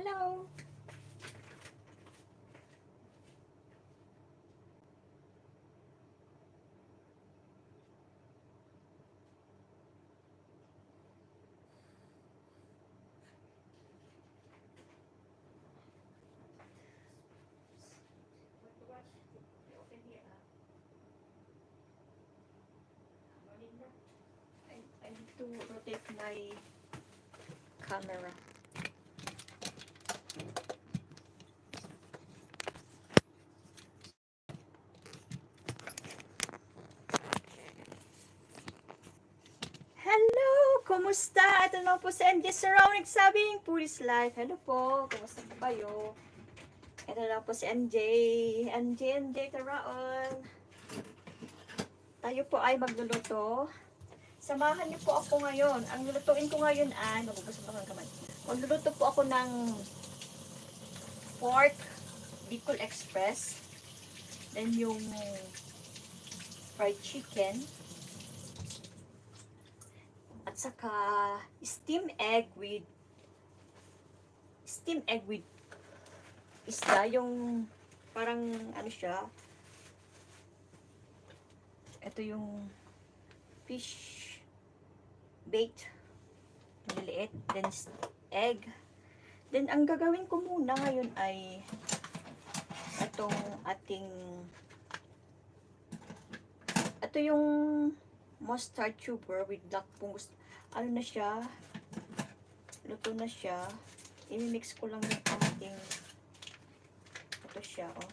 Hello! I need to rotate my camera. Hello! Kumusta? Ito na po si MJ Surround nagsabing Pulis Life. Hello po. Kumusta po kayo? Ito na po si MJ. MJ Taraon. Tayo po ay magluluto. Samahan niyo po ako ngayon. Ang lulutuin ko ngayon ay, magbubasa pa ng kamay. Magluluto po ako ng pork Bicol Express. Then yung fried chicken. At saka steamed egg with isda, yung parang ano siya. Ito yung fish baked, maliliit, then egg. Then ang gagawin ko muna ngayon ay itong ating ito yung mustard tuber with black fungus. Ano na siya? Luto na siya. I-mix ko lang yung ating ito siya, oh.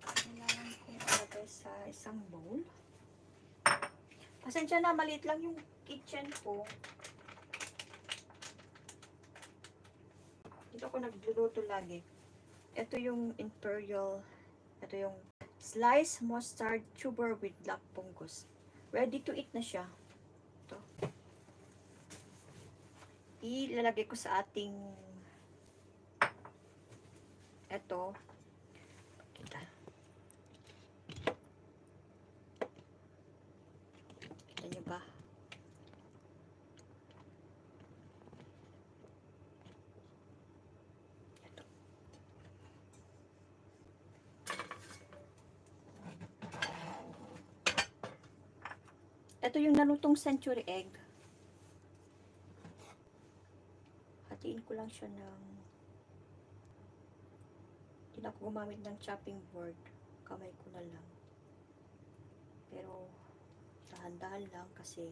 Kailangan kong ilagay sa isang bowl. Pasensya na, maliit lang yung kitchen ko. Dito ako nagluluto lagi. Ito yung imperial, ito yung sliced mustard tuber with black fungus. Ready to eat na siya. Ito. Ilalagay ko sa ating ito. Kita. Kita nyo ba? Ito. Ito yung nalutong century egg. Hatiin ko lang siya ng hindi na ako gumamit ng chopping board. Kamay ko na lang. Pero dahan-dahan lang kasi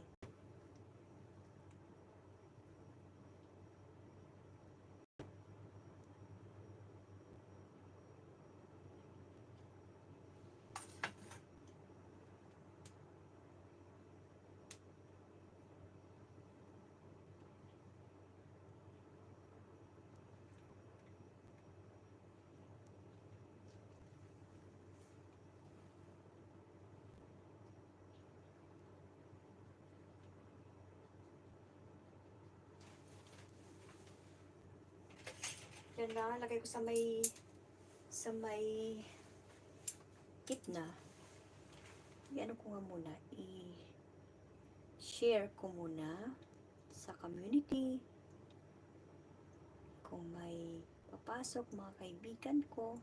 yan na, lagay ko sa may gitna. I-ano ko nga muna, i-share ko muna sa community. Kung may papasok mga kaibigan ko.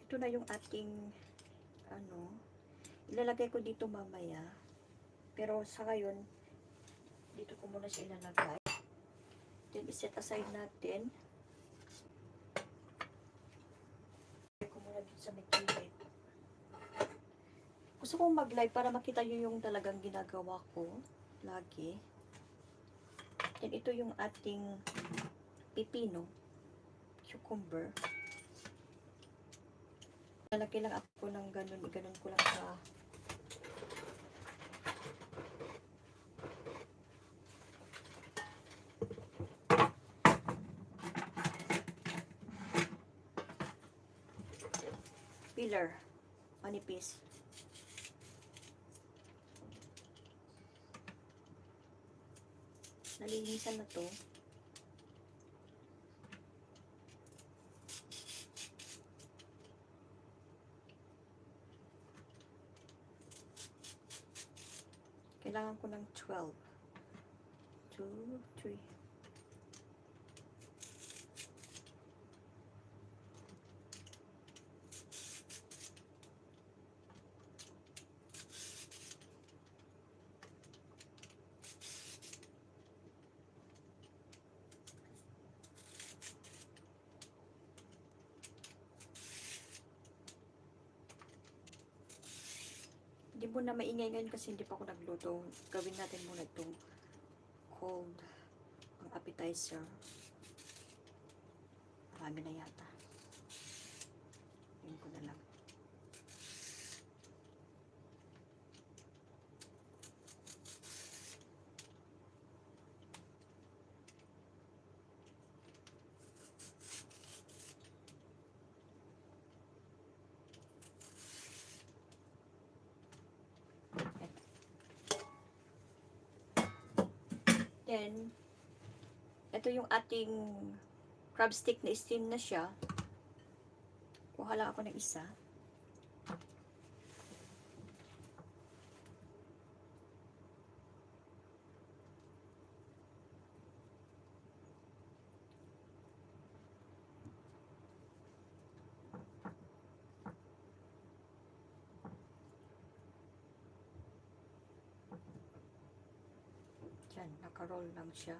Ito na yung ating ano, ilalagay ko dito mamaya. Pero sa ngayon, dito ko muna siya ilalagay. Then, iset aside natin. Ilalagay ko muna dito sa may gilid. Gusto kong mag-live para makita nyo yung talagang ginagawa ko. Lagi. Then, ito yung ating pipino. Cucumber. Lalagay lang ako ng ganun. Ganun ko lang sa peeler. Manipis. Nalinisan na to. kailangan ko ng 12. 2, 3. Hindi mo na maingay ngayon kasi hindi pa ako nagluto. Gawin natin muna itong cold, ang appetizer. Marami na yata. Yun ko na lang. Then, ito yung ating crab stick na steam na siya. Kuha lang ako ng isa. Diyan, naka-roll lang siya.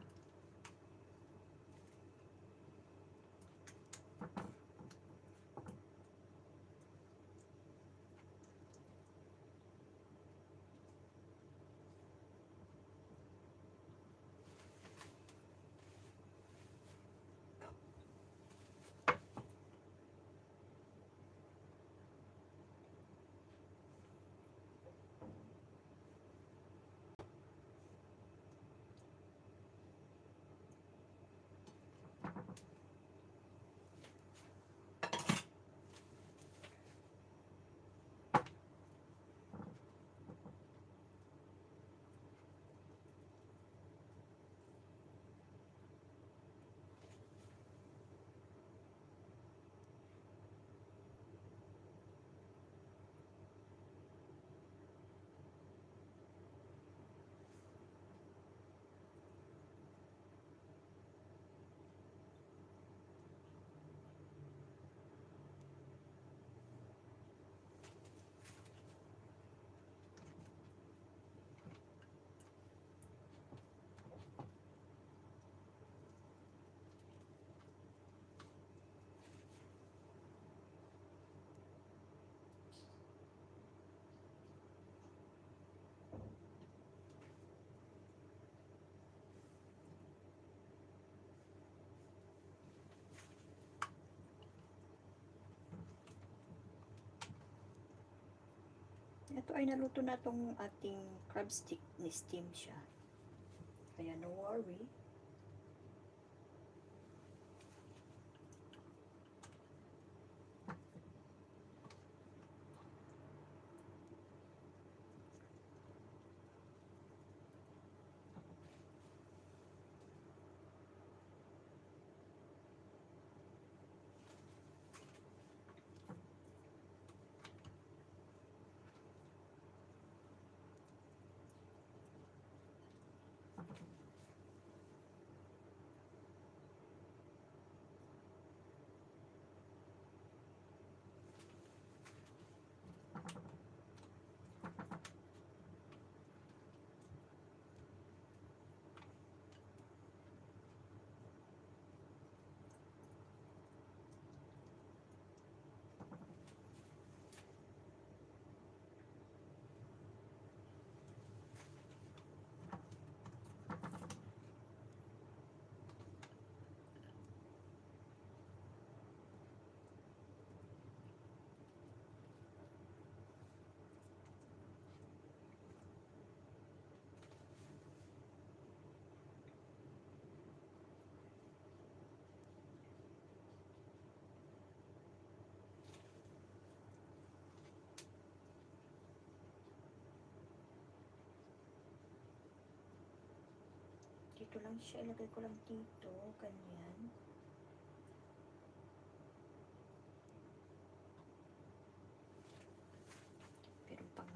Ito ay naluto na tong ating crab stick, ni steam siya. Kaya no worry. Dito lang siya, ilagay ko lang dito, ganyan. Pero pang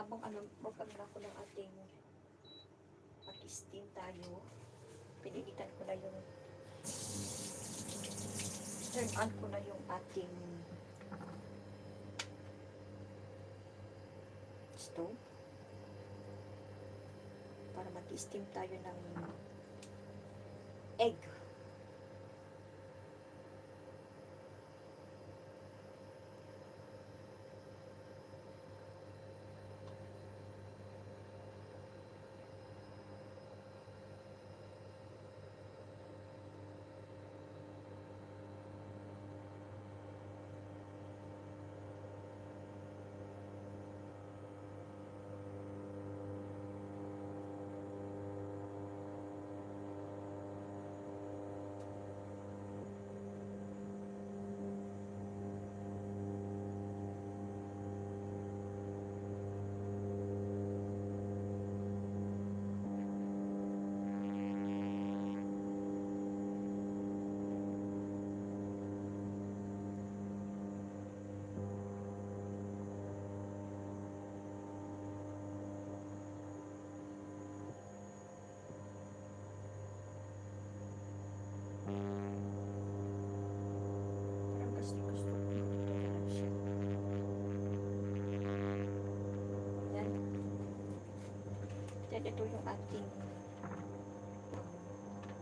habang magkagla ko ng ating mag-steam tayo, pinigitan ko na yung turn on ko na yung ating stove para mag-steam tayo ng egg. Parang gusto ko dito na lang siya. Yan. Then ito yung ating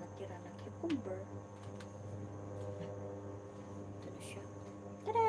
natira ng cucumber. Ito na siya. Tada!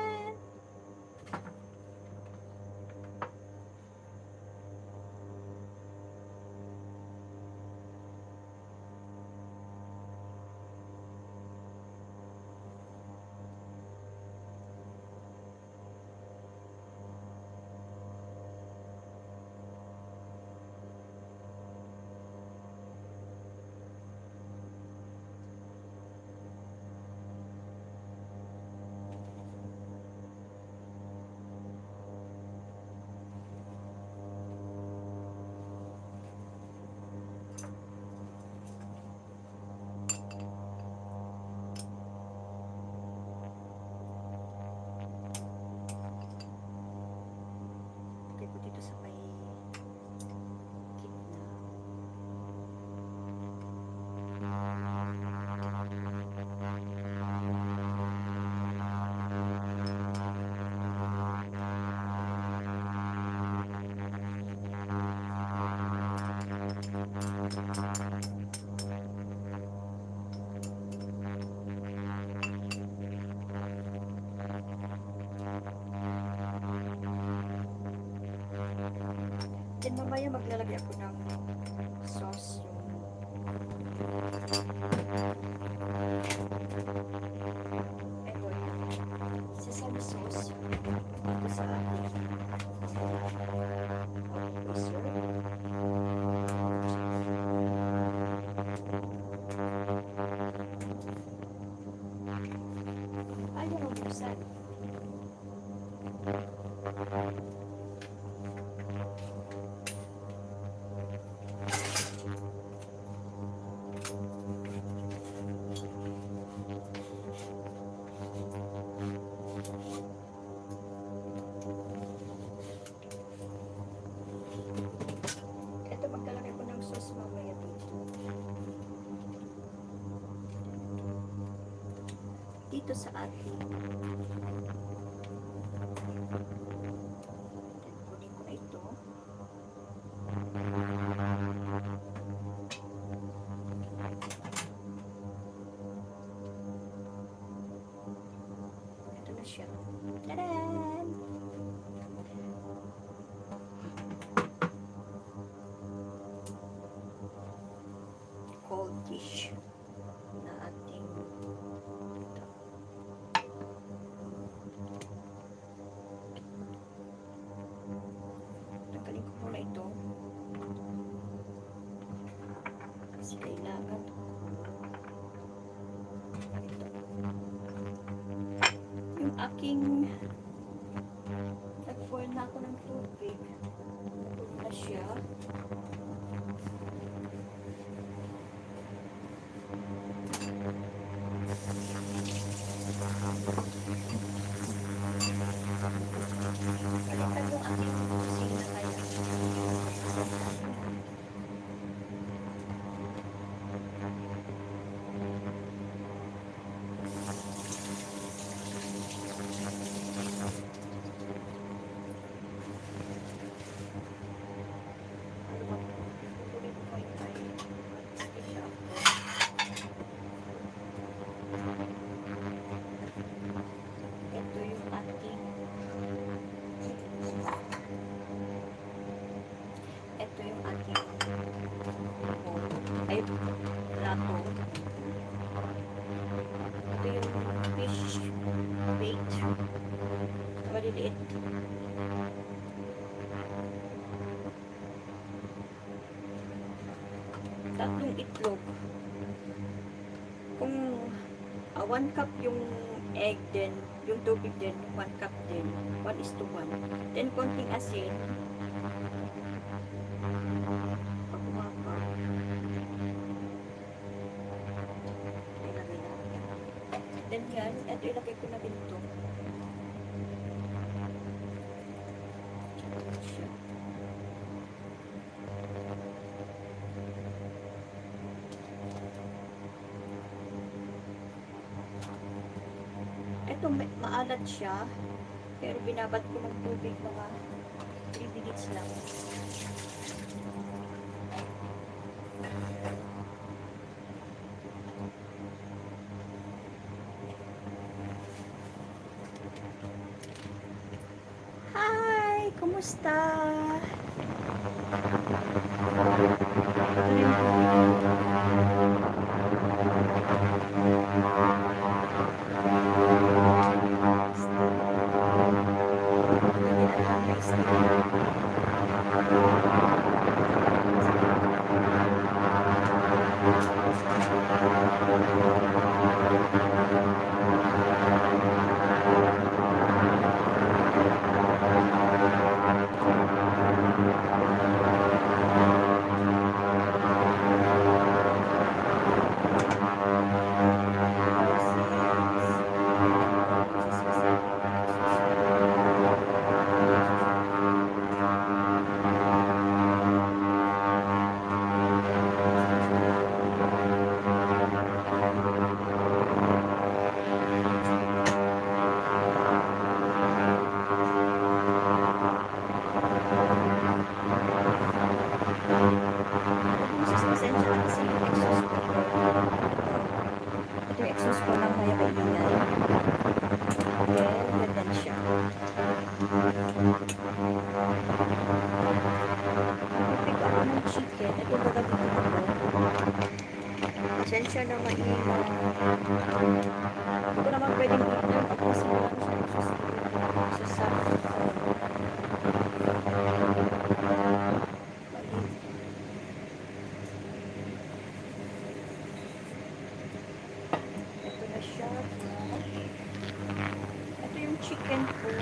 Lagay ko dito sa may gitna. Then mamaya maglalagay ako ng sauce, yung sesame sauce dito sa ating freezer. Ayaw mabuksan. Ito maglalagay ko ng sauce mamaya dito. Dito sa ating kunin ko na ito. Ito na siya. Tadaan! Cold dish na ating ito. Tanggalin ko muna ito kasi kailangan ito yung aking nag-pour na ako ng tubig. Ito na siya. Balikan yung aking kusina kaya maliliit. Tatlong itlog. Kung 1 cup yung egg din, yung tubig din, 1 cup din. 1:1. Then, konting asin. Pag umapa. Ilagay natin. Then yan, ito ilagay ko na din ito. Siya. Ito, maalat siya. Pero binabad ko ng tubig mga 3 minutes lang. Hi! Kumusta? Exhaust ko lang kaya kailangan. Then, ganyan siya. Pick up ng chicken. Ito gagamitin ko. Pasensya na mainit. Hindi ko naman pwedeng i-turn off kasi wala siya exhaust. Sa chicken po.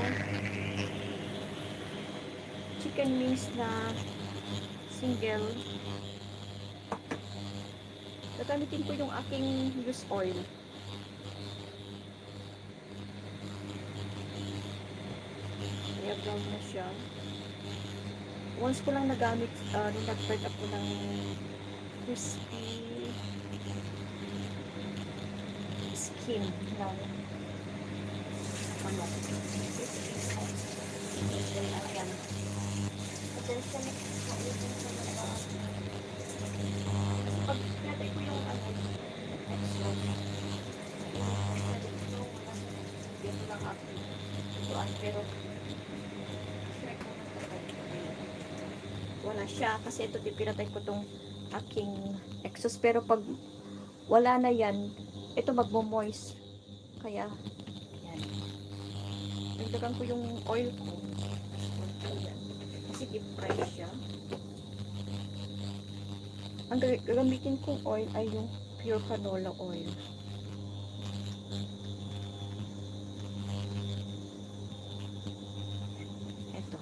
Chicken wings na single. Gagamitin ko yung aking used oil. Kaya brown na siya. Once ko lang nagamit, nung nag-fried ako ng crispy skin ng ano. Ayan. Pasensya na maulit sa mga pag natay ko yung ano extra dito lang ako ituan pero wala siya kasi ito pinatay ko tong aking exhaust pero pag wala na yan ito magmo-moist kaya nagdagan ko yung oil ko. Kasi deep fry siya. Ang gagamitin kong oil ay yung pure canola oil. Ito.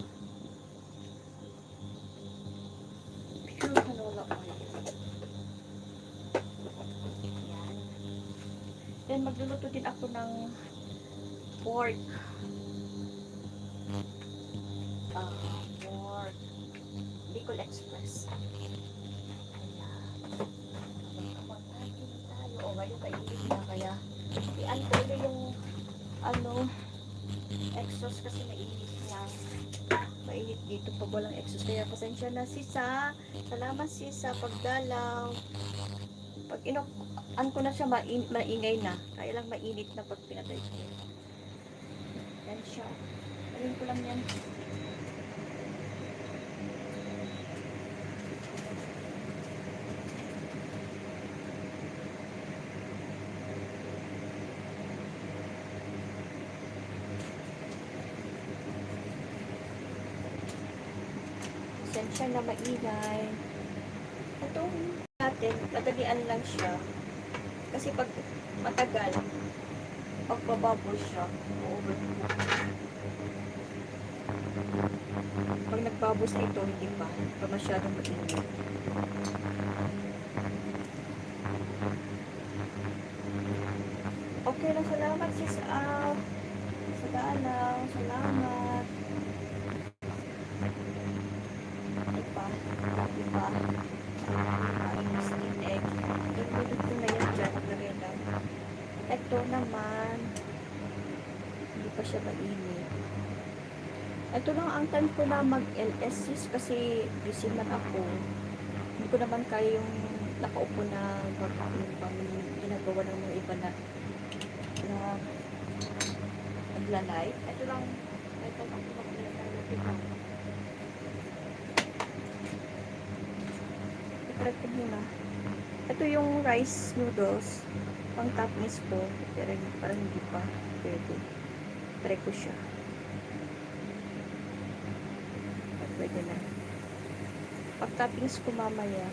Pure canola oil. Yan. Then magluluto din ako ng pork. Pork Bicol Express. Ayan. Tayo. O, ngayon kainit na kaya i-antay na yung ano exhaust kasi mainit niya. Mainit dito pag walang exhaust. Kaya pasensya na sisa. Salamat sisa pagdalaw. Pag an ko na siya maingay na. Kaya lang mainit na pag pinatay ko. Yan siya. Alin ko lang yan. pasensya na maingay. Itong natin, madalian lang siya. Kasi pag matagal, pagbabubble siya, overcook. Pag nagbubbles na ito, hindi pa masyadong mainit. Okay lang, salamat sis Al. Sa dalaw, salamat. Diba? Yung steam egg. Dudod ko na yan dyan. Lagay lang. Ito naman, hindi pa siya mainit. Ito lang ang time ko na mag-LS sis kasi busy man ako. Hindi ko naman kaya yung nakaupo na ginagawa ng mga iba na nagla-live. Ito lang ako mag-live. I-correct ko muna. Ito yung rice noodles. Pang toppings ko. Pero parang hindi pa pwede. Try ko siya. Pwede na. Pag toppings ko mamaya.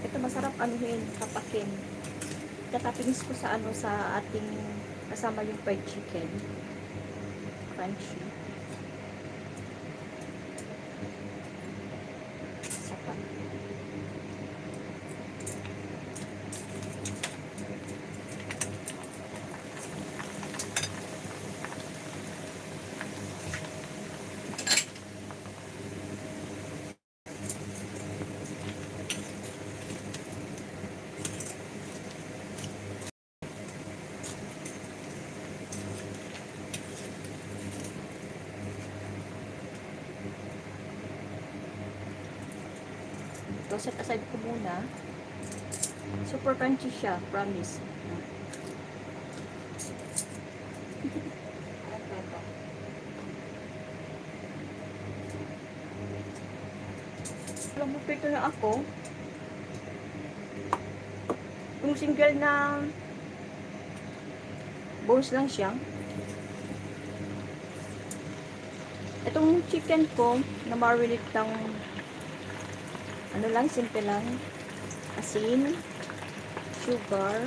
Ito masarap anuhin, tapakin. Tatapings ko sa sa ating kasama yung fried chicken. Crunchy. Sapat. So, set aside ko muna. Super crunchy siya, promise. Alam mo, pito na ako. Yung single na bones lang siya. Itong chicken ko, na marinate ng ano lang, simple lang. Asin, sugar,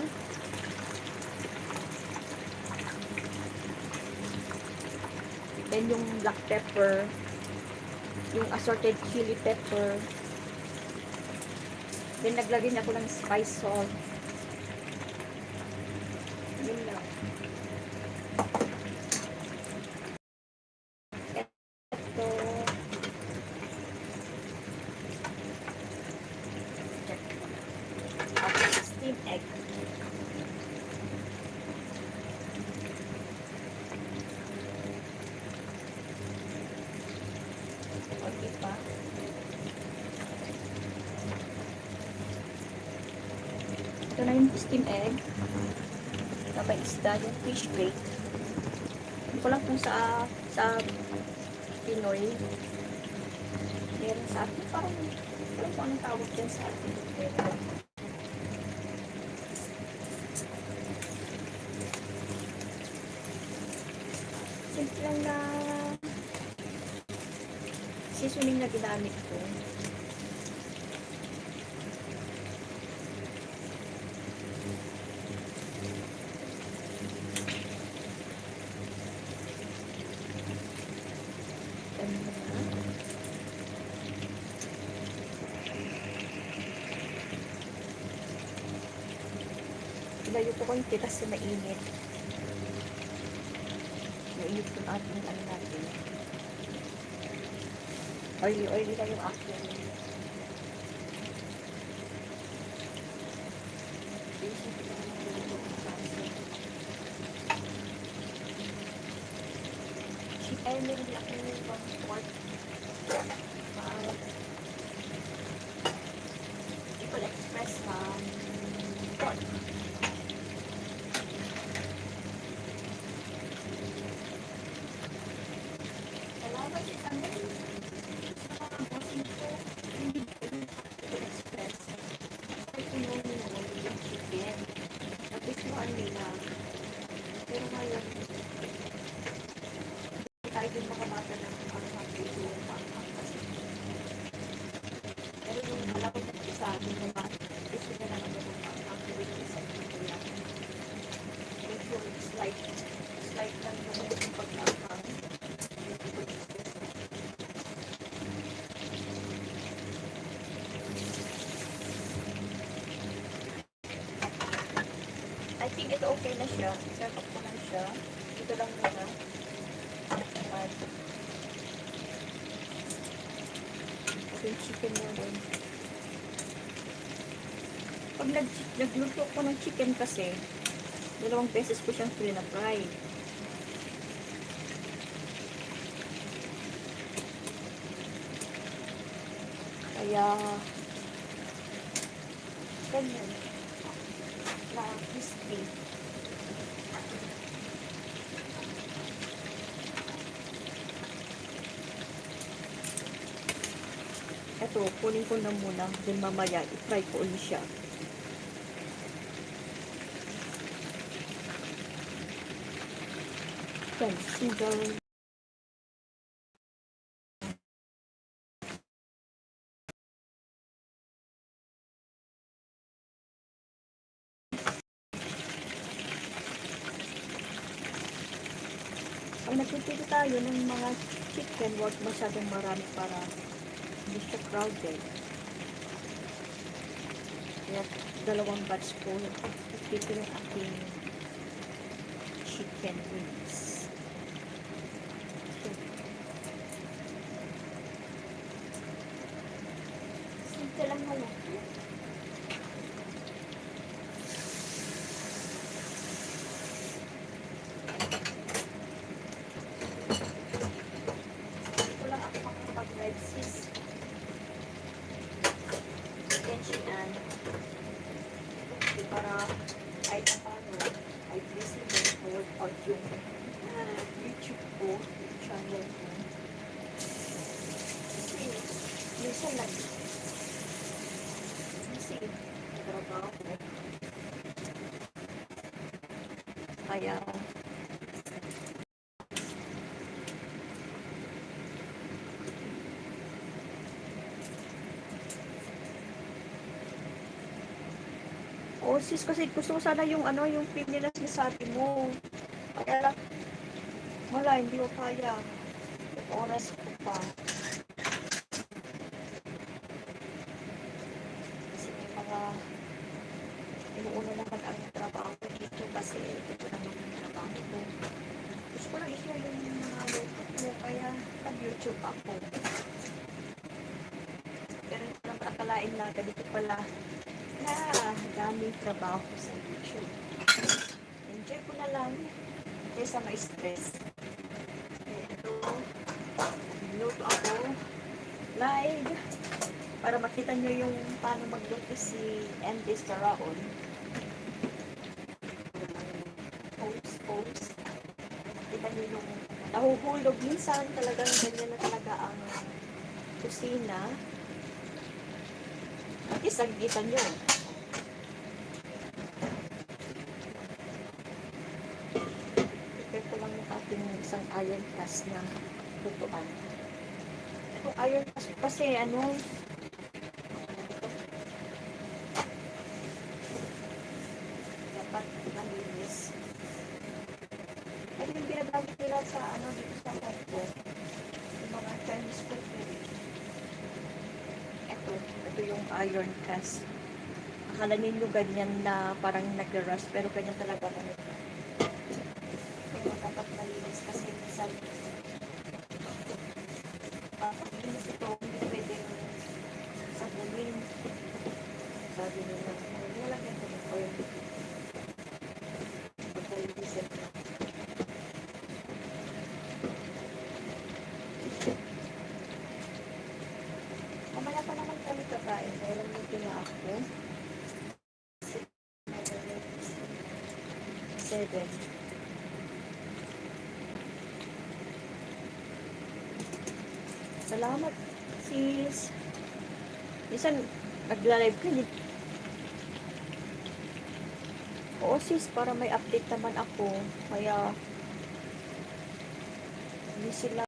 then yung black pepper, yung assorted chili pepper, then naglagay na ako ng spice salt. Yun lang. Ito, steam egg. Okay pa. Ito na yung steam egg. Sabay isda, yung fish bake. Hindi ko lang kung sa Pinoy. Meron sa atin. Parang kung anong tawag dyan sa atin. Simple lang na seasoning na ginamit ko. Ilayo ko konti kasi mainit. Mainit yung ating ano natin. Oily na yung aking Ay, meron ako yung pang-sport. People Express pork. Salamat sa tanong. Sa mga bossing ko, hindi ko yung People Express. Ay, pinunin mo yung chicken. Nagustuhan nila. Pero ngayon, tayo din makamata ng pang-pagpito yung pang-pagpasi. Pero yung malapit na sa akin naman, gusto na naman yung pang-pagpito sa dito yan. Medyo slight lang yung pag-pang. I think ito okay na siya. Serve ko lang siya. Ito lang muna. At yung chicken mo din. Pag nagluto ko ng chicken kasi, 2 beses ko siyang fry. Kaya, ganyan. Na crispy. Ito, kunin ko na muna. Then mamaya, i-fry ko ulit siya. Yan, sugar. Pag nagpipili tayo ng mga chicken, huwag masyadong marami para hindi siya crowded. Kaya 2 batch po ito yung aking chicken wings. Simple lang naman. Ito lang ako makapag-red sis. Yan. Para kahit na paano, ay busy mo workout yung YouTube ko, channel ko. Kasi, minsan lang, kasi, trabaho ko. Kaya, sis, kasi gusto ko sana yung yung film nila sinasabi mo. Kaya lang, wala, hindi ko kaya. Oras ko pa. Kasi may mga inuuna naman ang trabaho ko dito kasi ito naman yung trabaho ko. Gusto ko lang i-share yung mga loto ko, kaya nag-YouTube ako. Pero hindi ko lang akalain na ganito pala na daming trabaho sa YouTube. Enjoy ko na lang kaysa ma-stress. Ito, luto ako live para makita nyo yung paano magluto si Andy Saraon. Post. Kita nyo yung nahuhulog. Minsan talagang ganyan na talaga ang kusina. At isaggitan nyo. Prepare ko lang yung ating isang iron cast na lutuan. Itong iron cast kasi dapat malinis. Ito yung binagamit nila sa dito sa Hong Kong. Yung mga Chinese food. Ito yung iron cast. Akala ninyo ganyan na parang nag-rust, pero ganyan talaga kami. Kaya dapat malinis kasi minsan pag-linis ito, hindi pwedeng sabulin. Sabi nila, nalagyan ko ng oil. kakain. Kailan mo pila ako? 7. Salamat, sis. Minsan, nagla-live ka niya. Oo, sis, para may update naman ako. Kaya, hindi sila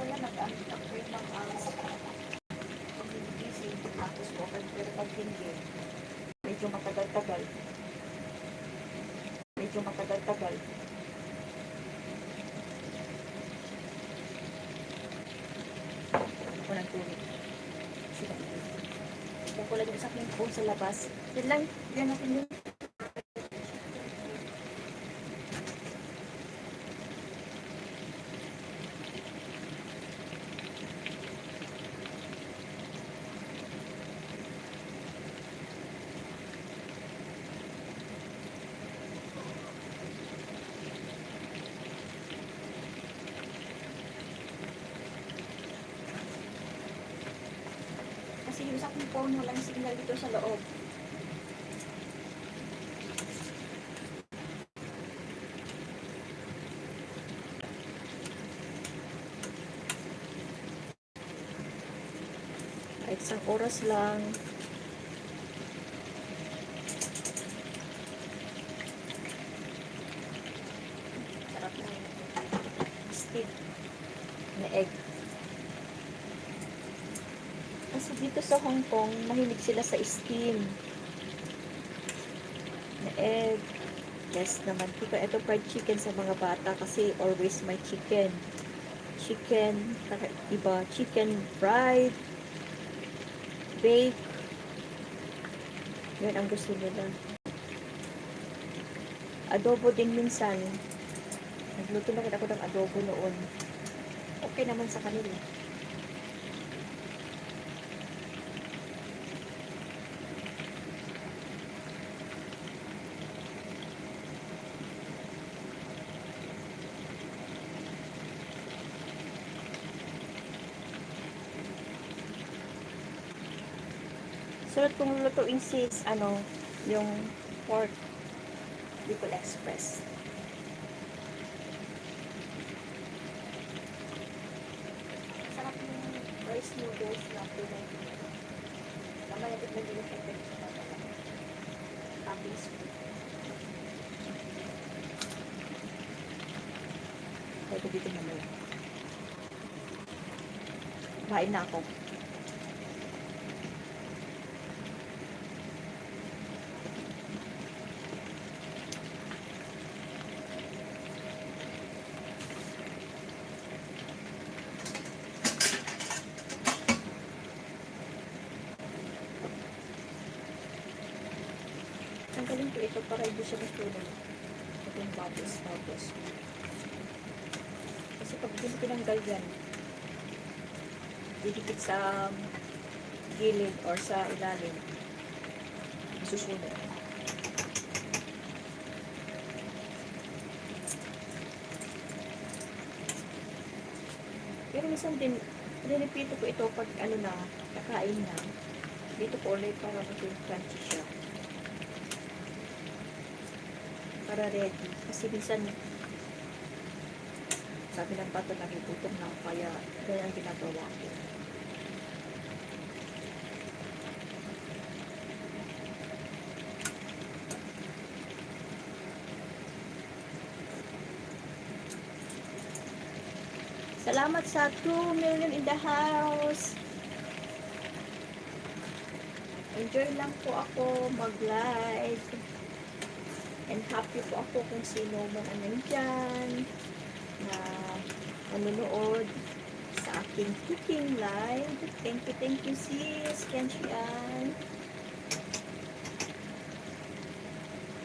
sana nag-update ako yung mga communities, tapos open, pero pag hindi, medyo matagal-tagal. Ako ng tubig. Kaya ko lang yung sa aking phone sa labas. Yan lang, yan natin yun. Kasi yung sa aking phone, walang signal dito sa loob. Kahit isang oras lang. Sarap na steak na egg. Kasi dito sa Hong Kong, mahilig sila sa steam na egg. Yes naman. Ito fried chicken sa mga bata kasi always may chicken. Chicken, iba, chicken fried, bake. Yan ang gusto nila. Adobo din minsan. Nagluto na ako ng adobo noon. Okay naman sa kanila. Sarap kung lutuin sis, yung pork Bicol Express. Sarap yung rice noodles na pinay. Mamaya din na din yung effect na talaga. Toppings ko. Ito dito mamaya. Kain na ako. Tanggalin ko ito para hindi siya masunog. Ito yung bubbles. Kasi pag hindi tinanggal yan, didikit sa gilid or sa ilalim, masusunog. Pero minsan din, rinipito ko ito pag nakain na. Dito ko ulit para maging crunchy siya. Para ready. Kasi minsan, sabi ng bato, nagugutom na ako, kaya ganyan ang ginagawa ko. Salamat sa 2 million in the house. Enjoy lang po ako mag-live. And happy po ako kung sino man ang nandyan na manunood sa aking cooking live. Thank you sis, Kenshian.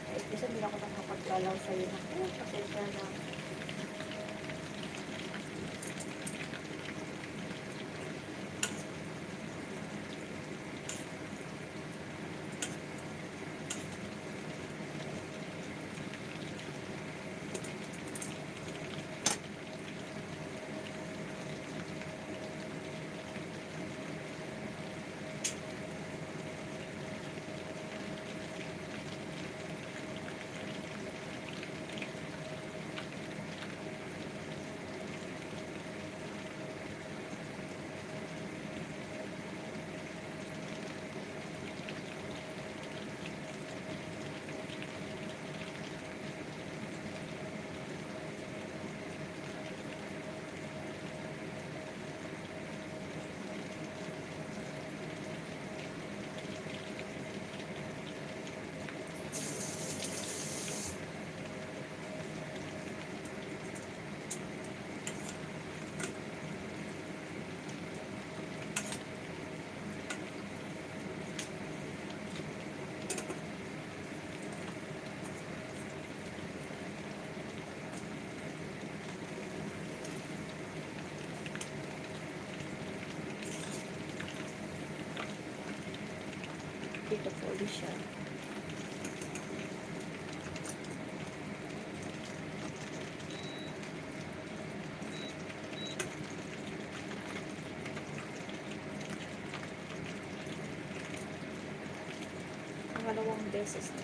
Ay, kasi hindi ako nakapagkalaw sa'yo na po. Pasensya na. dito fully siya. Pangalawang beses na.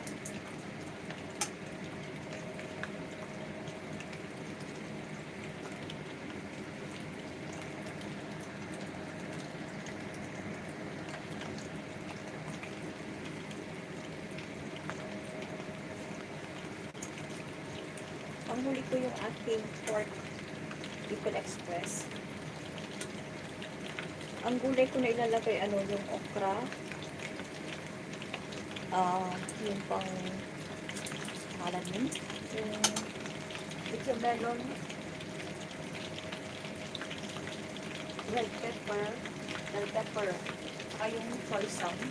Panghuli ko yung aking pork Bicol Express. Ang gulay ko na ilalagay, yung okra. Yung pang halan yun. Yung melon. Red pepper. Yung soy sauce.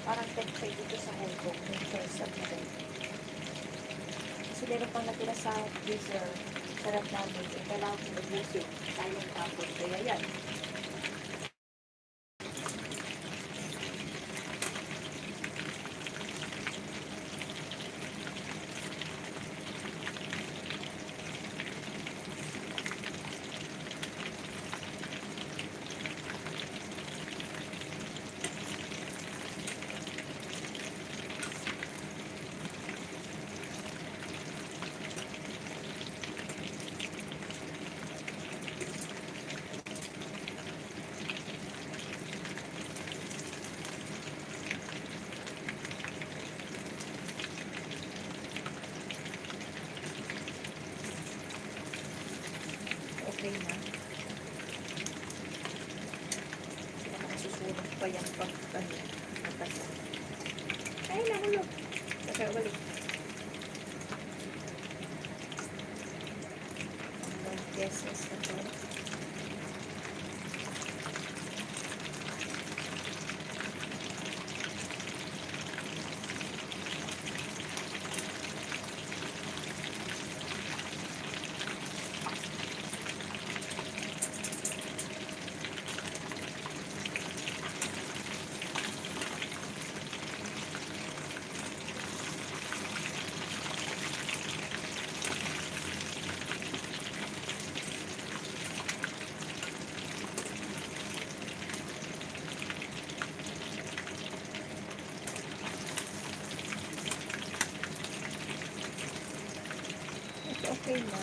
Parang pepper dito sa Hong Kong. Yung soy sauce na rin. Kasi meron pang natira sa freezer. Sarap namin. Kailangan ko mag-usip. Tayong tapos. Kaya yan. Okay na. Susunod pa yan pag atas. Ay, nahulog. Saka balik. Ang pesos na to. Okay na.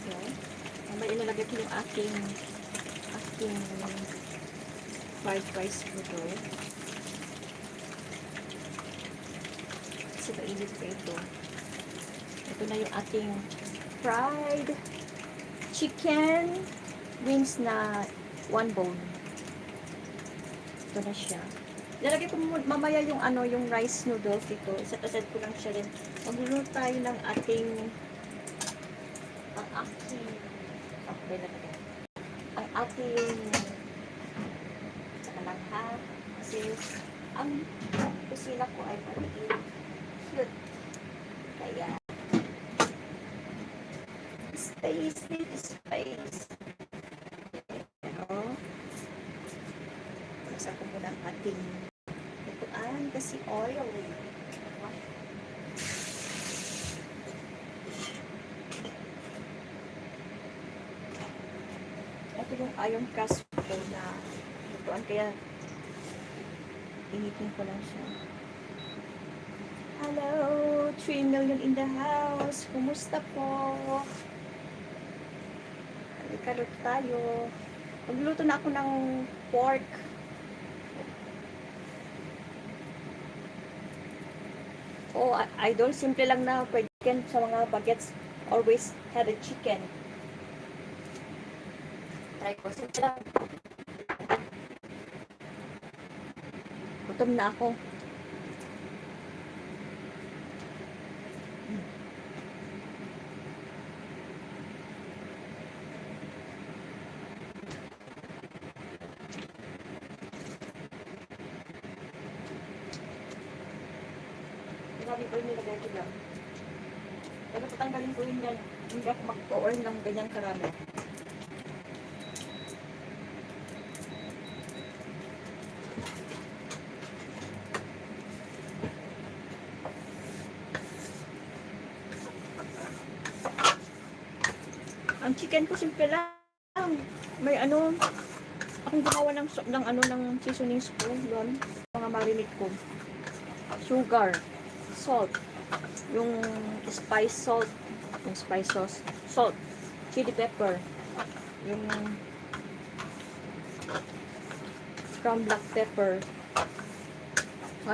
So, mamaya ilalagay ko yung aking fried rice dito. Kasi mainit pa ito. Ito na yung ating fried chicken wings na 1 bone. Ito na siya. Lalagay ko mamaya yung yung rice noodles dito. Isa-tasad ko lang siya rin. Magluluto tayo ng ating saka lang ha. Kasi ang kusina ko ay maliit. Cute. Kaya space. Pero nasa ko muna ang ating lutuan kasi oil. Ito yung iron cast ko na lutuan, kaya initin ko lang siya. Hello! 3 million in the house. Kumusta po? Halika tayo. Magluto na ako ng pork. Oh, idol, simple lang na pwede sa mga bagets. Always have a chicken. Try ko. Simple lang. Gutom na ako. Sabi ko nilagay ko lang. Pero patanggalin ko yun yan. Hindi ako mag-pour ng ganyan karami. Ang chicken ko simple lang. May ano, akong gumawa ng seasoning spoon doon. Mga marinate ko. Sugar, salt, yung spice salt, yung spice sauce, salt, chili pepper, yung ground black pepper,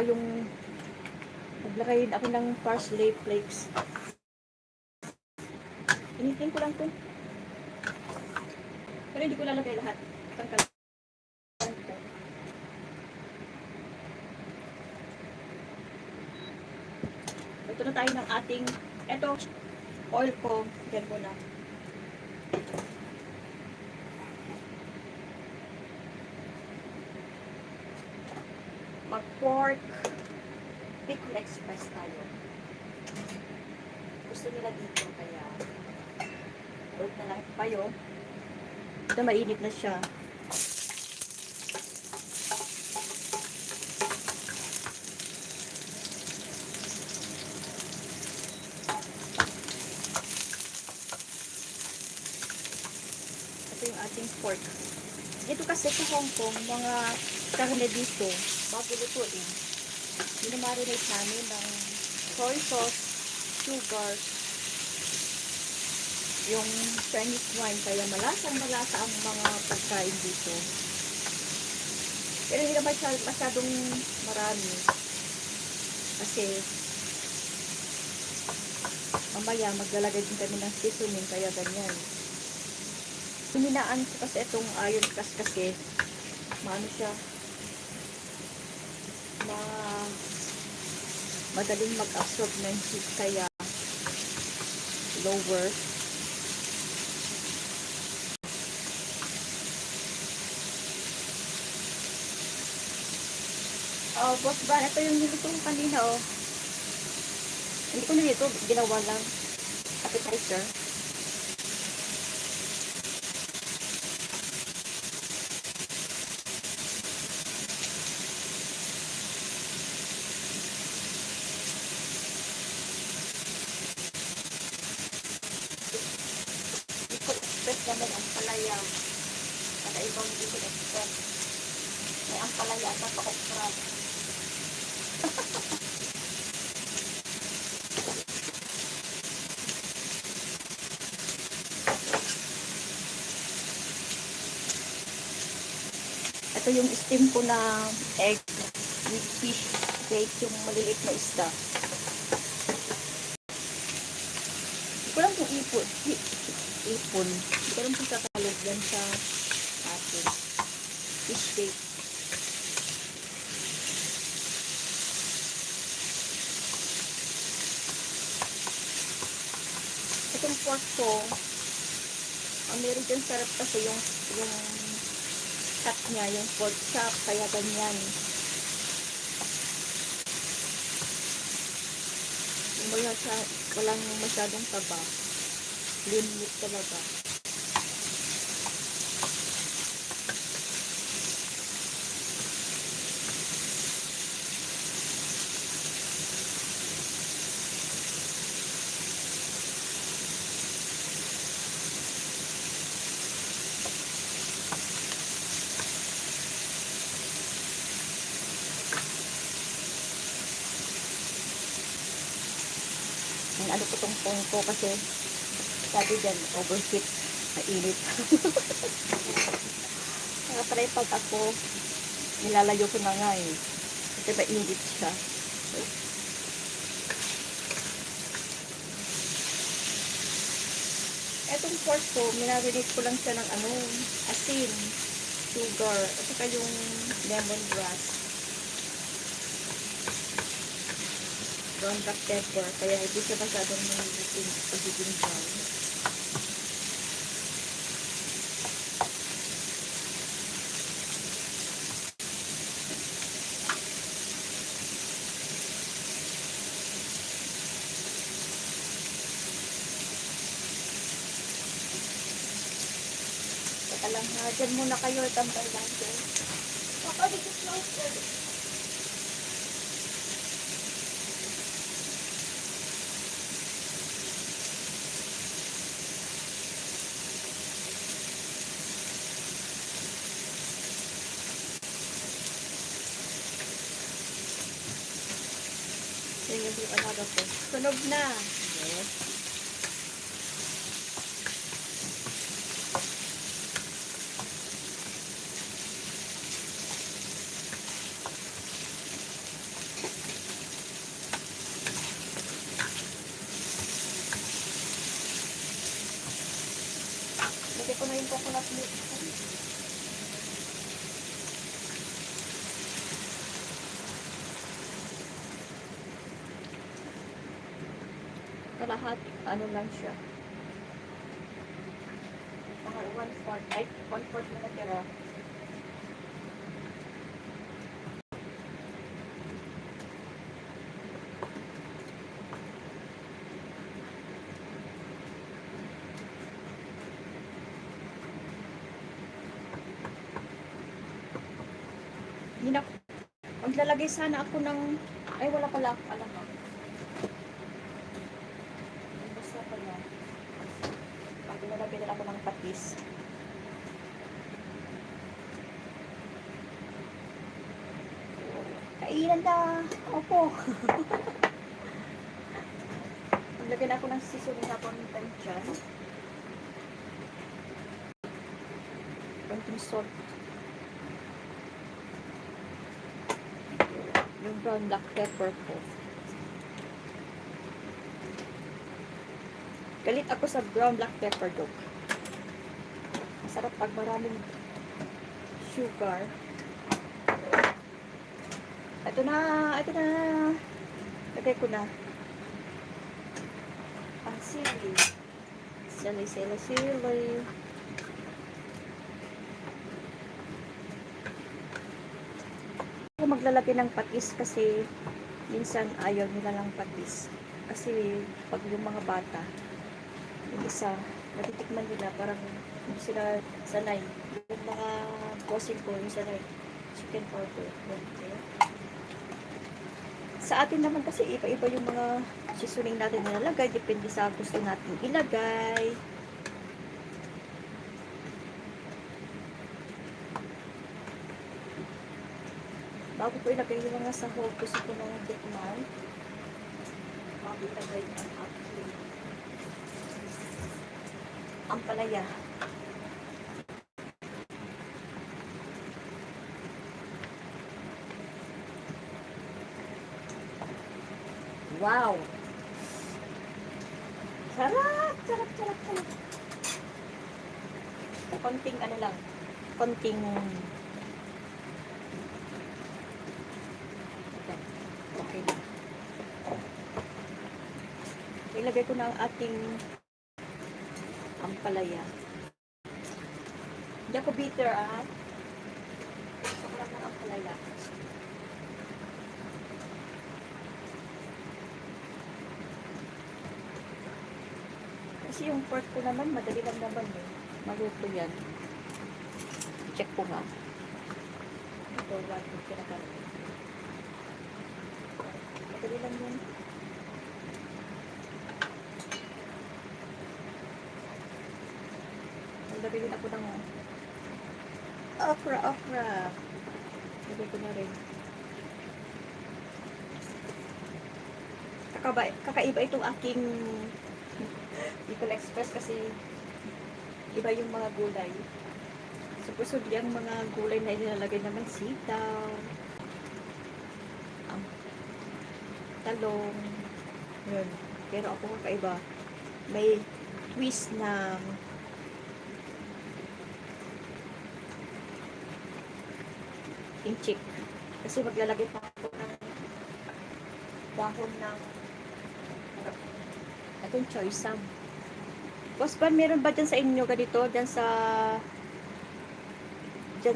yung naglagay ako ng parsley flakes. Initin ko lang to. Pero hindi ko lalagay lahat. Tangkal. Ito na tayo ng ating, eto, oil ko. Yan ko na. Mag-pork pickle express tayo. Gusto nila dito, kaya oil na lang tayo. Ito, mainit na siya. Ito yung ating pork. Dito kasi sa Hong Kong, mga karne dito, bago lutuin, minamarinate namin ng soy sauce, sugar, yung Chinese wine, kaya malasa ang mga pagkain dito. Pero hindi naman masyadong marami. Kasi mamaya maglalagay din kami ng seasoning, kaya ganyan. Hininaan ko kasi itong iron kasi maano siya, madaling mag-absorb ng heat, kaya lower. Oh, boss ba? Ito yung niluto ko kanina, oh. Hindi ko na ito, ginawa lang. Appetizer. Express naman ang palaya. Kada ibang dito express. May ang palaya at ang okra. Ito yung steam ko na egg with fish bake, yung maliliit na isda. Hindi ko lang kung ipon. Hindi ko lang kung kakalog yan sa atin. Fish bake. Itong pork ko, American sarap kasi yung cut niya, yung pork chop, kaya ganyan. Walang masyadong taba. Lean meat talaga. Ano ko tong phone ko kasi sabi dyan, overheat, mainit. Nakatry pag ako, nilalayo ko na nga eh. Kasi mainit siya. Etong pork ko, minarinate ko lang siya ng asin, sugar, at saka yung lemongrass. Brown black pepper, kaya hindi siya masyadong pagiging brown. Dyan muna kayo, tambay lang dyan. Dikit lang po. Yan yung alaga po. Tunog na. Yes. Lagay ko na yung coconut milk. Lahat, ano lang siya. Mga 1/4, ay 1/4 na natira. Maglalagay sana ako ng, ay wala pala ako alam mo. Basta pala. Pag nilalagay nila ako ng patis. Kainan na! Opo! Maglagay na ako ng seasoning na konting dyan. Konting salt. Yung brown black pepper po. Galit ako sa brown black pepper dog. Masarap pag maraming sugar. Ito na, ito na. Lagay ko na. Ang sili. Sili. Ako maglalagay ng patis kasi minsan ayaw nila ng patis. Kasi pag yung mga bata, yung isa, natitikman nila parang hindi sila sanay. Yung mga bossing ko, yung sanay chicken powder. Okay. Sa atin naman kasi iba-iba yung mga seasoning natin nilalagay. Depende sa gusto natin ilagay. Bago ko ilagay yung mga sahog, gusto ko nang tikman. Bago ilagay ang aking ampalaya. Wow! Sarap! Sarap! Konting ano lang. Konting okay na. Ilagay ko na ang ating ampalaya. Hindi ako bitter, ah. Gusto ko lang ng ampalaya. Kasi yung pork ko naman, madali lang naman eh. Maluto yan. Check ko nga. Ito, one yung kinakaroon. Madali lang yun. Nagdabilin ako ng okra. Lagay ko na rin. Kakaiba itong aking Bicol Express kasi iba yung mga gulay. Supposedly ang mga gulay na ilalagay naman sitaw, talong, yun. Pero ako kakaiba. May twist na inchik. Kasi maglalagay pa ako ng dahon ng itong choy sam. Boss Ban, meron ba dyan sa inyo ganito? Dyan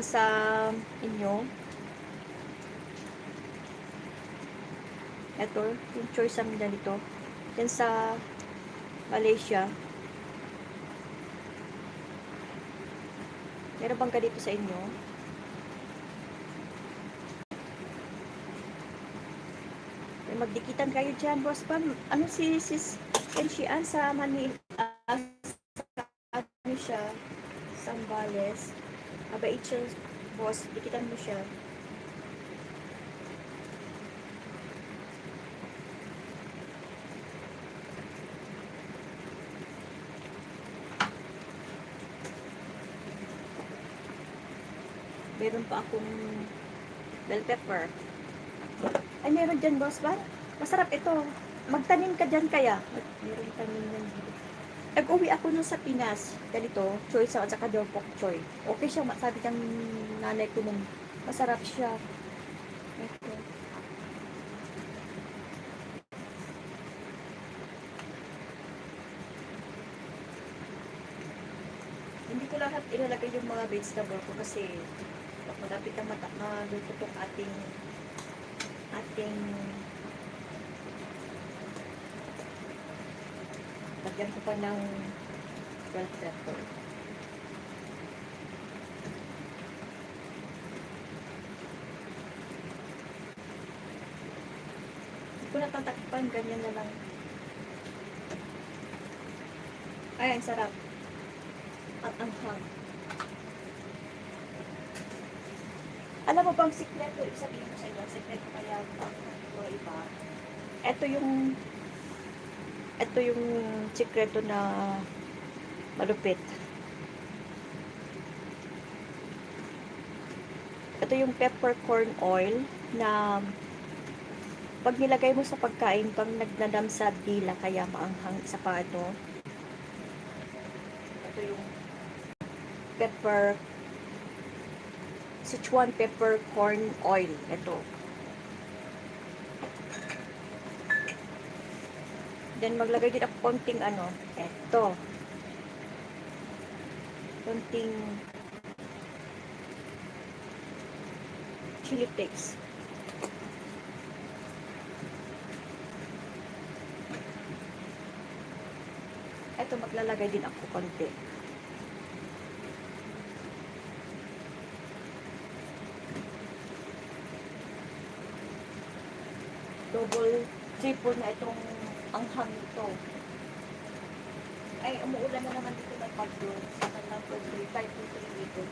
sa inyo? Ito, yung choy sam ganito. Dyan sa Malaysia. Meron bang ganito sa inyo? May magdikitan kayo dyan, boss pa. Ano si sis Enchian sa Manila? Ano siya? Sambales. Mabait siya, boss. Dikitan mo siya. Meron pa akong bell pepper. Ay, meron dyan, boss ba? Masarap ito. Magtanim ka dyan kaya. Meron tanim yan. Nag-uwi ako nun sa Pinas. Ganito, choy sa at saka pok choy. Okay siya, sabi ng nanay ko nun. Masarap siya. Ito. Hindi ko lahat ilalagay yung mga vegetable ko kasi malapit na luto itong ating lagyan ko pa ng bell pepper. Hindi ko natatakpan, ganyan na lang. Ay, ang sarap. At ang hang. Alam mo bang sikreto? Sabihin ko sa inyo, sikreto kaya o iba. Ito yung sikreto na malupit. Ito yung peppercorn oil na pag nilagay mo sa pagkain, pang nagnanam sa dila, kaya maanghang isa pa ito. Ito yung Sichuan peppercorn oil. Ito. Then, maglagay din ako konting ito. Konting chili flakes. Ito, maglalagay din ako konti. Triple na itong anghang ito. Ay, umuulan na naman dito ng pagdo. Sa kanang 5.3 dito.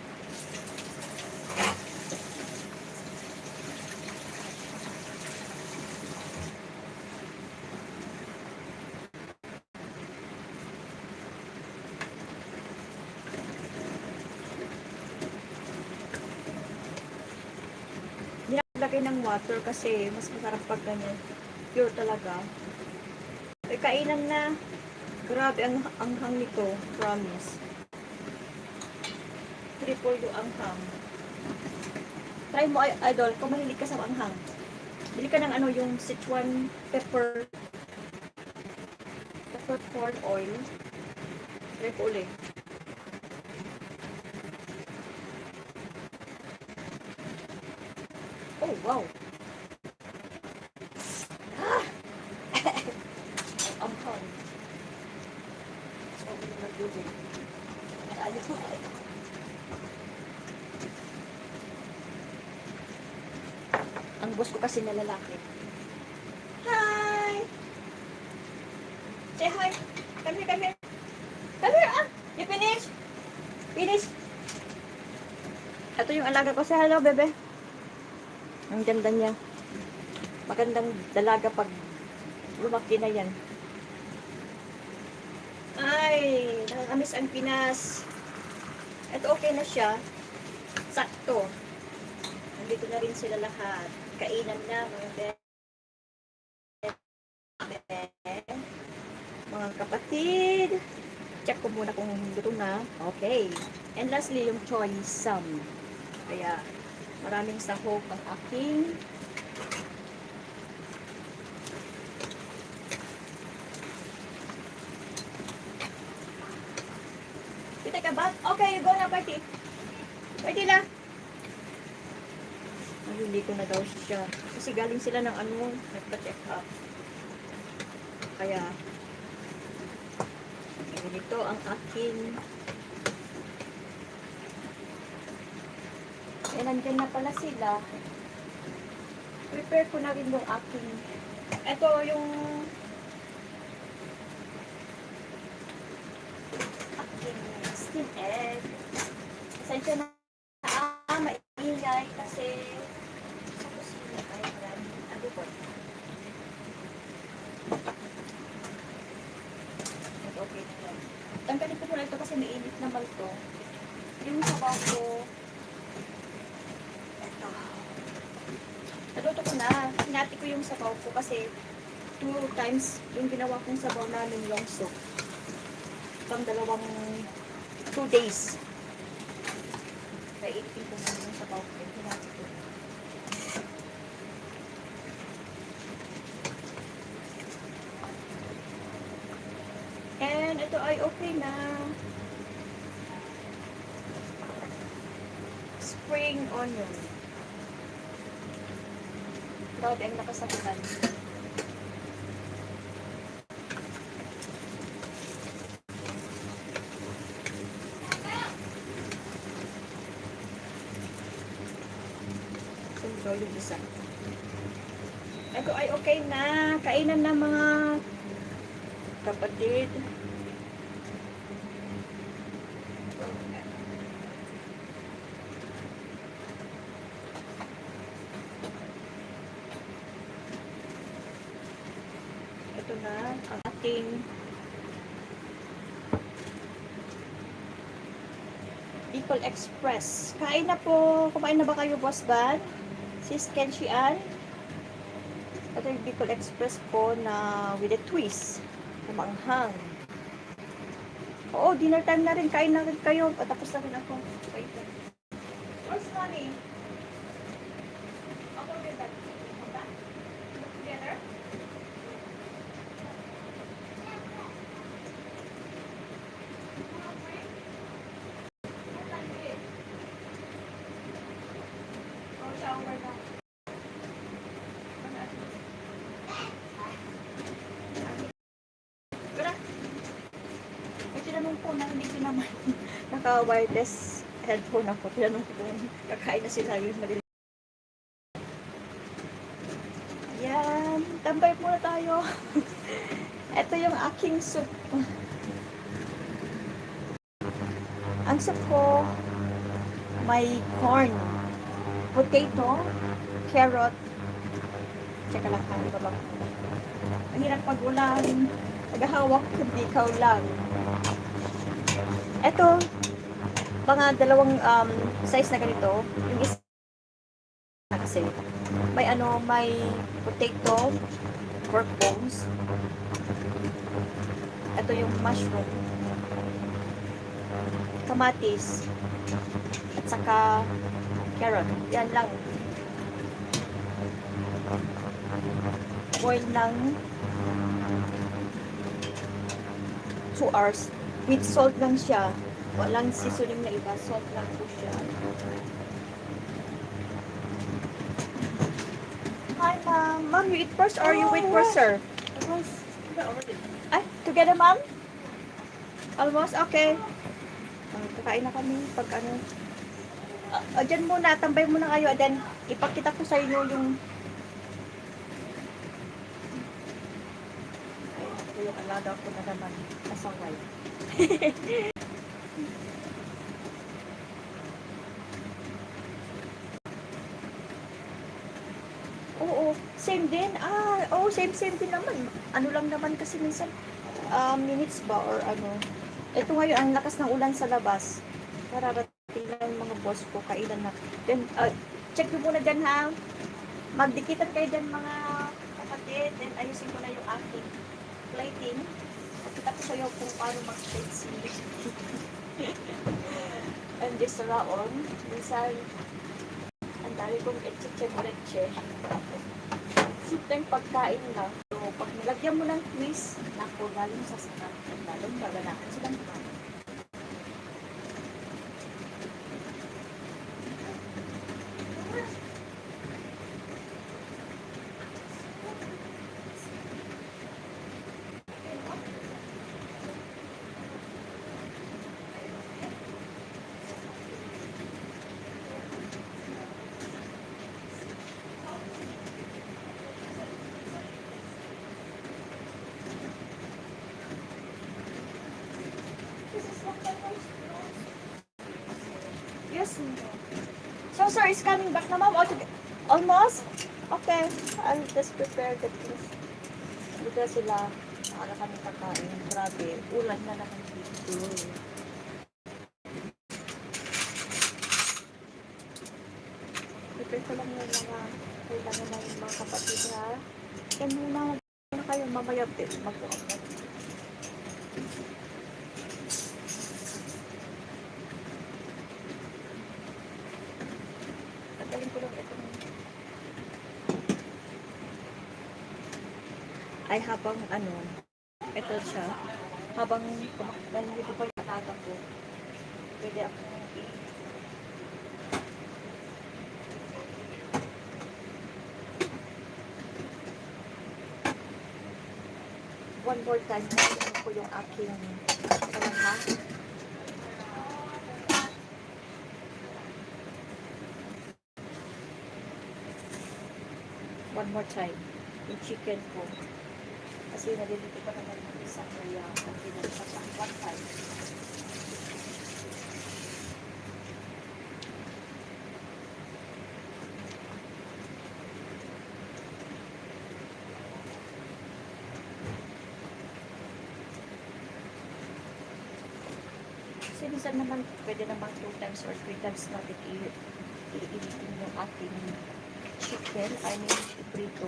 Lagay ng water kasi mas masarap pag ganyan. Pure talaga. Ay, kainan na. Grabe ang anghang nito. Promise. Triple yung anghang. Try mo, idol, kung mahilig ka sa anghang. Bili ka ng yung Sichuan peppercorn oil. Try ko ulit. Oh, wow. Anghang. So, ako na nag-doing. Ayos ko. Ang boss ko kasi na lalaki. Hi! Say hi! Come here, come here! Come here, ah! You finish? Finish! Ito yung alaga ko. Say hello, bebe. Ang ganda niya. Magandang dalaga pag lumaki na yan. Ay, nakakamiss ang Pinas. Ito okay na siya. Sakto. Nandito na rin sila lahat. Kainan na, mga kapatid. Check ko muna kung luto na. Okay. And lastly, yung choy sam. Kaya, maraming sahog ang aking you take a bath? Okay, you go na party. Party na. Nahuli ko na daw siya. Kasi galing sila ng nagpa-check up. Kaya, ganito ang aking Eh, nandyan na pala sila. Prepare ko na rin yung aking, ito yung aking steam egg. Pasensya na, maingay kasi sa kusina ay maraming alubot. Okay na yan. Tanggalin ko muna ito kasi mainit naman ito. Yung sabaw ko, ito. Naluto ko na. Hinati ko yung sabaw ko kasi 2 times yung ginawa kong sabaw namin long soup. Pang 2 days. Kaya iipin ko muna yung sabaw ko. Hinati ko. And ito ay okay na. Spring onion. Grabe ang nakasakitan. So, yung isa. Ito ay okay na. Kainan na mga kapatid. Ito na ang ating Bicol Express. Kain na po. Kumain na ba kayo, Boss Van? Sis Kenshian? Ito yung Bicol Express po na with a twist. Na maanghang. Oo, dinner time na rin. Kain na rin kayo. Patapos na rin ako. Wait lang. Where's mommy? I'll go get that. Come back. Look together. Oh, shower na. Tinanong ko na hindi ko naman naka-wireless headphone ako. Tinanong ko kung kakain na sila yung maliliit. Yan. Tambay muna tayo. Ito yung aking soup. Ang soup ko, may corn, potato, carrot, tsaka lang kami ba bang. Ang hirap pag ulan, naghahawak, hindi ikaw lang. Ito, mga dalawang size na ganito. Yung isa kasi may may potato, pork bones. Ito yung mushroom, kamatis, at saka carrot. Yan lang. Boil ng 2 hours. With salt lang siya. Walang seasoning na iba. Salt lang po siya. Hi, ma'am. Ma'am, you eat first or you wait for sir? Ay, together, ma'am? Almost? Okay. Kakain na kami. Pag ano. Dyan muna. Tambay muna kayo. Then, ipakita ko sa inyo yung yung alaga ko na naman kasaway. Oo, same din. Same din naman. Ano lang naman kasi minsan minutes ba or ano. Ito ngayon ang lakas ng ulan sa labas. Kararating lang yung mga boss ko, kailan na. Then, check nyo muna dyan ha. Magdikitan kayo dyan mga kapatid. Then, ayusin ko na yung aking plating. Kita ko sa'yo kung paano mag-plate si and this raon. Minsan, ang dami kong etche-etche. Simpleng pagkain lang. So, pag nilagyan mo ng twist, naku, galing sa sarap. Lalong baganahan silang kumain. So, sir is coming back na, ma'am? Almost? Okay. I'll just prepare the things. Dito sila. Ano kami kakain. Grabe. Ulan na naman dito. Prepare ko lang yung mga kailangan na yung mga kapatid, ha? Yan muna. Ano kayo? Mamaya mag-upload. Tagalin ko lang ito. Ay, habang ano, ito siya. Habang nandito pa yung patata ko, pwede ako one more time na ano ko yung aking ha? One more time. Yung chicken ko. Kasi nalilito ko naman yung isa kaya pinag sa one time. Kasi minsan naman, pwede naman 2 times or 3 times natin iinitin yung ating chicken. I mean, prito.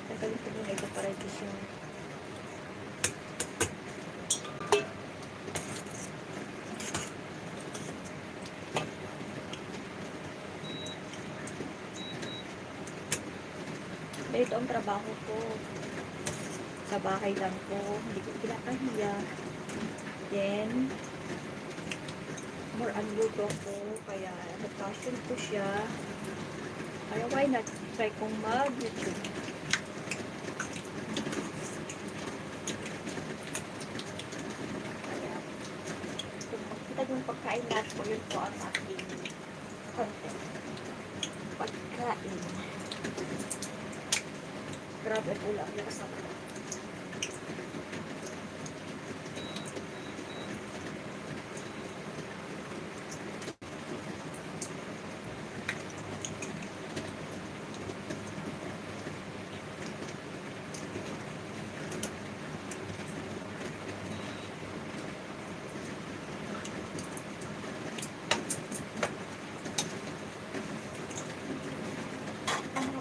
Tagalin ko muna ito para ito siya. Ito ang trabaho ko. Sa bahay lang ko. Hindi ko kinakahiya. Then, more on luto ko. Kaya, nag-passion ko siya. Kaya, why not try kong mag-YouTube? Kaya, kung makita yung pagkain natin ko, yun po ang aking content. Pagkain. Grabe ang ulam. Lakas na pala.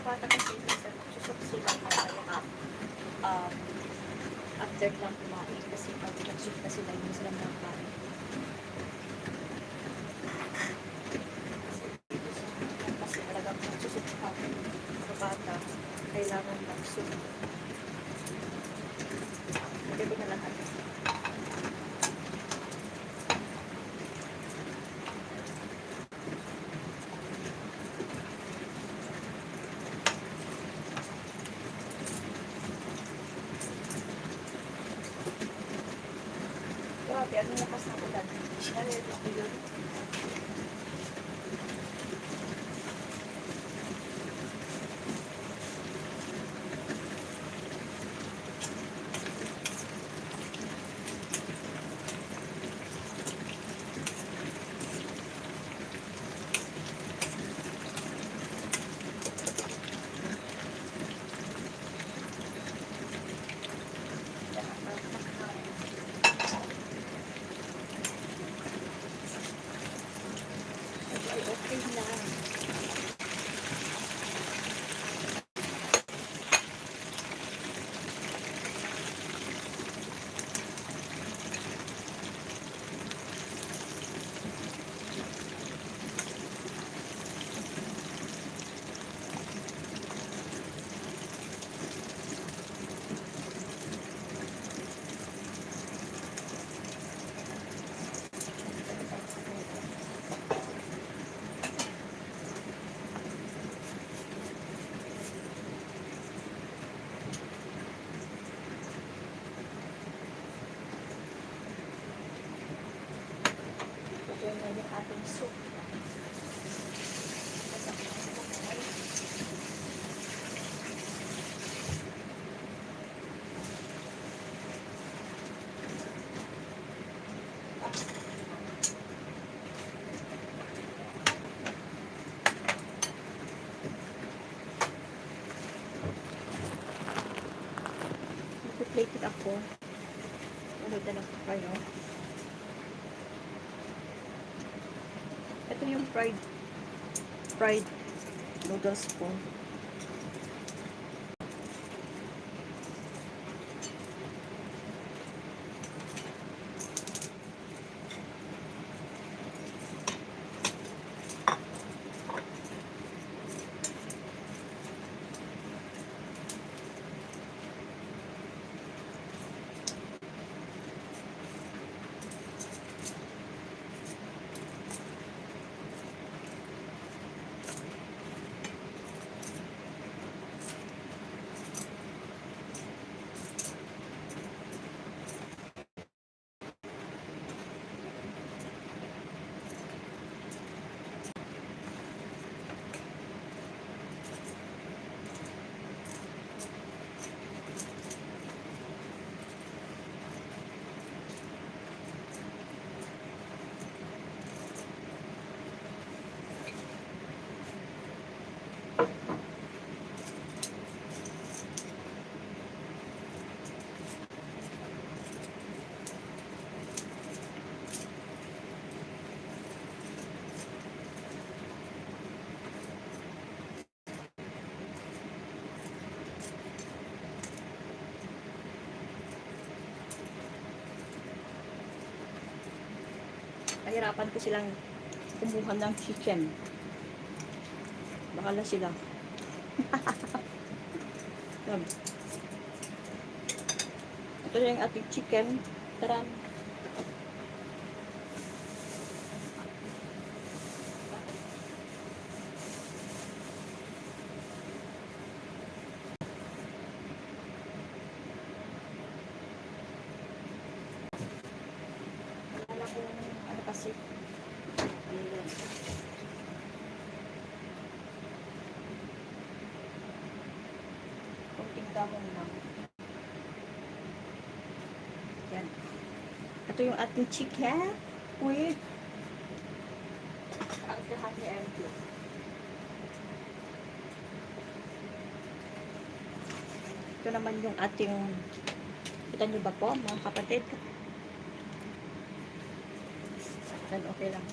Bata kasi susok sila kaya after lang kumain kasi pag nag-shoot na sila yung sila ng kain. Kasi talagang susok ka sa bata kailangan mag-shoot. Hindi ko na lahat. Grabe, ang lakas na ulan. Ito yun. Okay na. Ito na yung ating soup. updated ako. Ano talaga kayo? Ito yung fried noodles ko. Nahirapan ko silang kumuha ng chicken. Bakala sila. Ito na yung ating chicken. Tara. Wala kong ano kasi. Kunting damon lang. Yan. Ito yung ating chicken with ang honey and blue. Ito naman yung ating, kita niyo ba po mga kapatid? Yan, okay lang.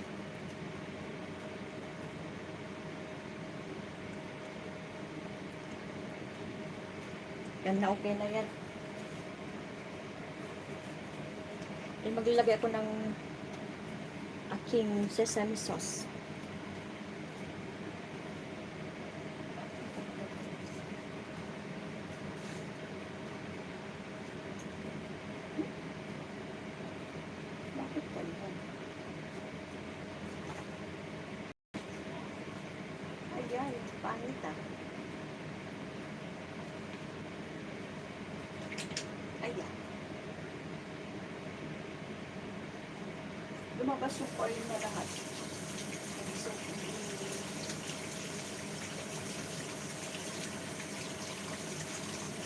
Yan na, okay na yan. Then maglalagay ako ng aking sesame sauce. Bakit pa yun? Ayan, pangit ah. Ayan. Lumabas yung oil na lahat. So,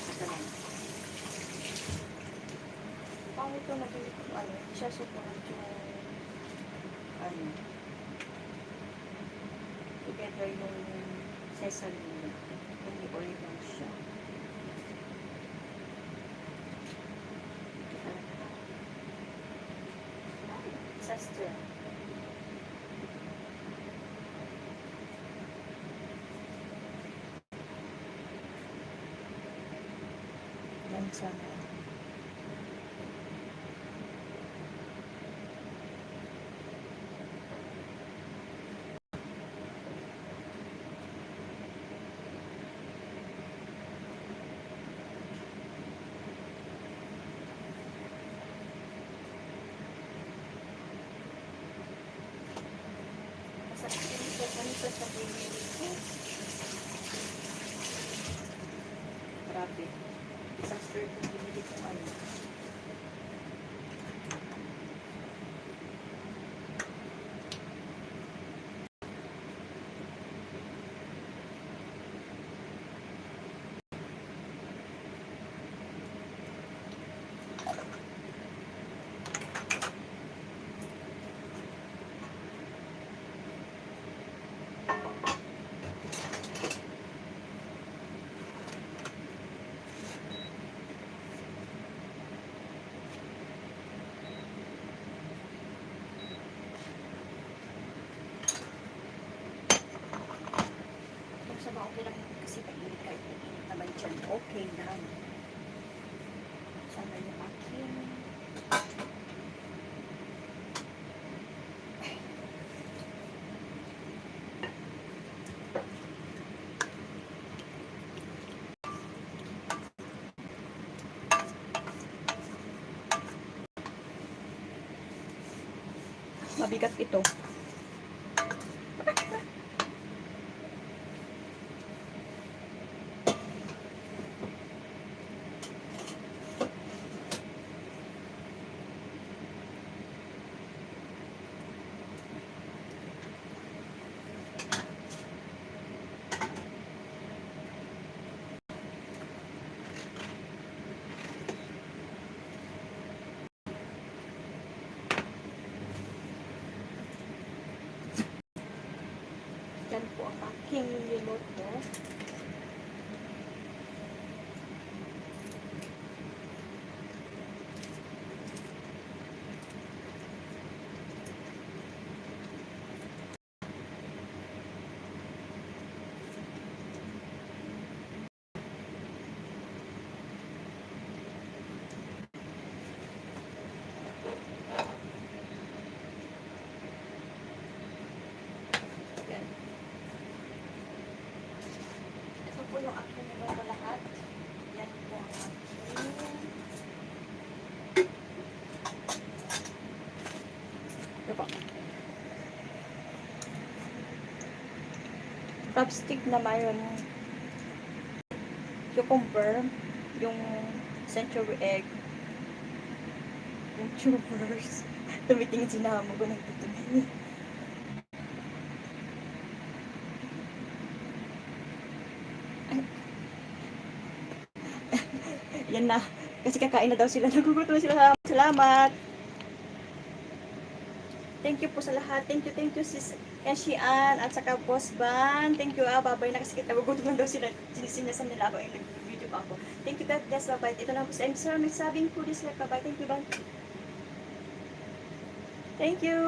ito lang. Pangit ito naging ano, siya sumunod yung ano, together yung sesame niya. Hindi oil lang siya. Disaster. Yan sana. Sa sabihin ko. Grabe. Disaster kung binili kong ano. Mabigat ito. Yan po ang aking remote mo. Yan. Ito po yung aking remote lahat. Yan po ang aking. Ito po. Chopstick na mayroon cucumber, yung century egg, yung tubers. Tumitingin si Namo ko nagtutuloy. Yan na. Kasi kakain na daw sila. Nagugutom na sila. Salamat. Thank you po sa lahat. Thank you sis Eshian at saka Boss Ban. Thank you babay na kasi nagugutom na daw sila. Sinisinyasan nila ako yung nag-video pa ako. Thank you God bless, babay. Ito na po sa MC. Nagsabing po this like babay. Thank you, Ban. Thank you.